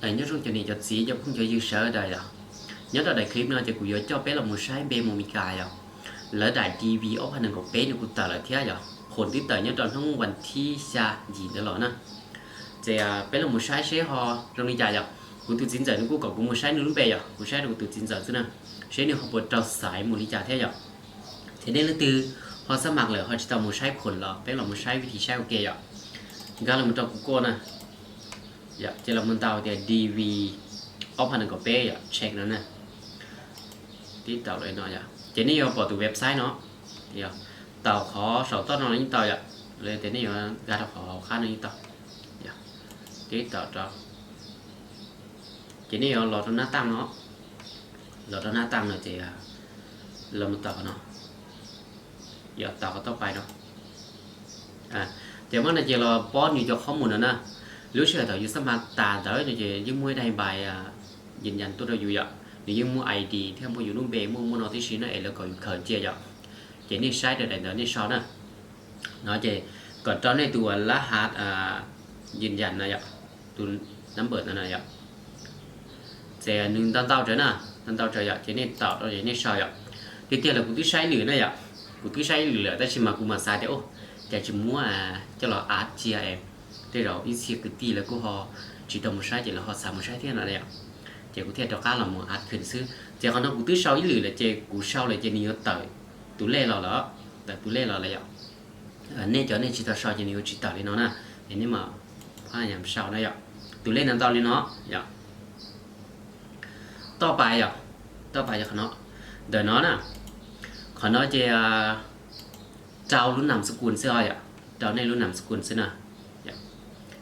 Nyob zoo cov niam cov txiv cov phooj cov ywg sawv daws yom. Nyob rau daim clip no ces kuv yuav coj peb los mus saib npe mus Meskas yom. Lawv daim D V ob phav nees nkaum peb no kuj tawm lawm thiab yom, qhov twb tawm nyob rau hnub vas thib xya yim ntawd los na. Ces peb los mus saib seb ho zoo li cas yom. Kuv tus txiv ntxawm nws kuj kom kuv mus saib nws lub npe yom, kuv saib rau kuv tus txiv ntxawm xwb na, seb nws ho puas raug xaiv mus li cas thiab yom. Ces nej leej twg ho xab mam lawm ho tsis tau mus saib khoom los peb los mus saib vib thib saib ua ke yom. Nkag los rau kuv koj na. Ces los mus ntaus tias D V ob phav nees nkaum peb yom, check no na. Tib taum li no yom, ces nej yuav pom tus website no, taum qhov saum toj no los yeej tau yom, los tias nej yuav nkag rau qhov hauv qab no yeej tau. Tib taum rau, ces nej yuav los rau nab taj no, los rau nab taj no ces los mus taum qhov no, yog taum qhov toj pais no. Ces muab no ces los pob nws cov qhob mus no na. Lub sij hawm thaum yus xab mam tas ntawd no ces yeej muaj ib daim npais yws yas tuaj rau yus yom, nws yeej muaj I D thiab muaj yus lub npe muaj muaj no tib si no es lawv kom yus khaws cia yom. Ces nej saib rau daim ntawd nej sau na. No ces kom rau nej tus lab hav yws yas no yom, tus number no na yom. Ces nws ntau ntau tsawv na, ntau ntau tsawv yom, ces nej taum rau ces nej sau yom. Tiag tiag lawm kuv twb saib ib lwm na yom, kuv twb saib ib lwm lawm tab sis mas kuv mam xav tias, o, cas tsis muab coj los add cia es tej zaum ib txhia kwv tij lawv kuj ho tsis tau mus saib ces lawv ho xav mus saib thiab no yom. Ces kuv thiaj rov qab los mus add khwv xwb. Ces qhov no kuv twb sau ib lwm lawm ces kuv sau lawm ces nws yuav tawm tus lej los lawm, tawm tus lej los lawm yom. Nej cov nej tsis tau sau ces nws yuav tsis tawm li no na. Es nej mam phab yam sau na yom. Tus lej no ntau li no yom. Toj pais yom, toj pais yog qhov no. Ntawm no na, qhov no ces rau lub nam xab kus xwb os yom, rau nej lub nam xab kus xwb na.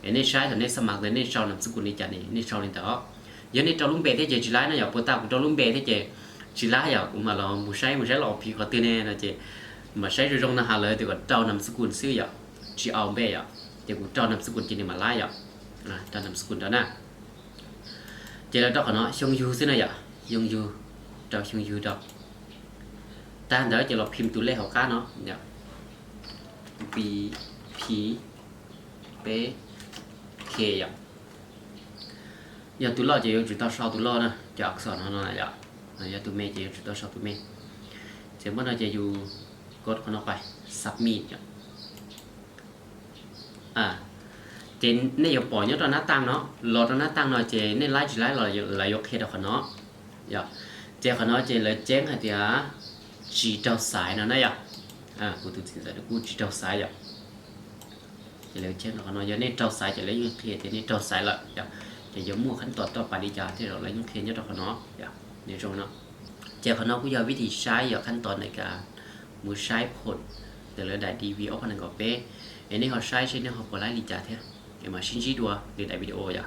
Es nej saib thaum nej xab mam ntawd nej sau nam xab kus li cas ne nej sau li ntawd. Yog nej rau lub npe thiab ces tsis laib no yom, puas tas kuv rau lub npe thiab ces tsis laib yom, kuv mam los mus saib mus saib los phim qhov twg ne no ces mam saib zoo zoo no has lawv tias kom rau nam xab kus xwb yom, tsis au npe yom, ces kuv rau nam xab kus ces nws mam laib yom, rau nam xab kus rau na. Ces lawv rau qhov no xyoo yug xwb na yom, xyoo yug, rau xyoo yug rau. Tag ntawd ces los phim tus lej hauv qab no, P P peb K yom. Yog tus loj ces yuav tsum tau sau tus loj na, cov a xom no no yom. Yog tus me ces yuav tsum tau sau tus me. Ces muab no ces yus kos qhov no pais submit yom. Ces nej yuav pom nyob rau nab taj no, los rau nab taj no ces nej laib tsis laib los lawv yuav qhia rau qhov no. Yog, ces qhov no ces lawv ceeb hais tias tsis raug xaiv no na yom. Kuv tus txiv ntxawm kuj tsis raug xaiv yom. Ces lawv ceeb rau qhov no, yog nej raug xaiv ces lawv yeej qhia tias nej raug xaiv lawm yom. Ces yuav muaj khab tos toj pais li cas tej zaum lawv yeej qhia nyob rau qhov no yom. Nws zoo no. Ces qhov no kuj yog vib thim saib yog khab tos nais kas mus saib phom ntawm lawv daim D V ob phav nees nkaum peb. Es nej ho saib seb nej ho puas laib li cas thiab. Es mam sib ntsib dua lwm daim video yom.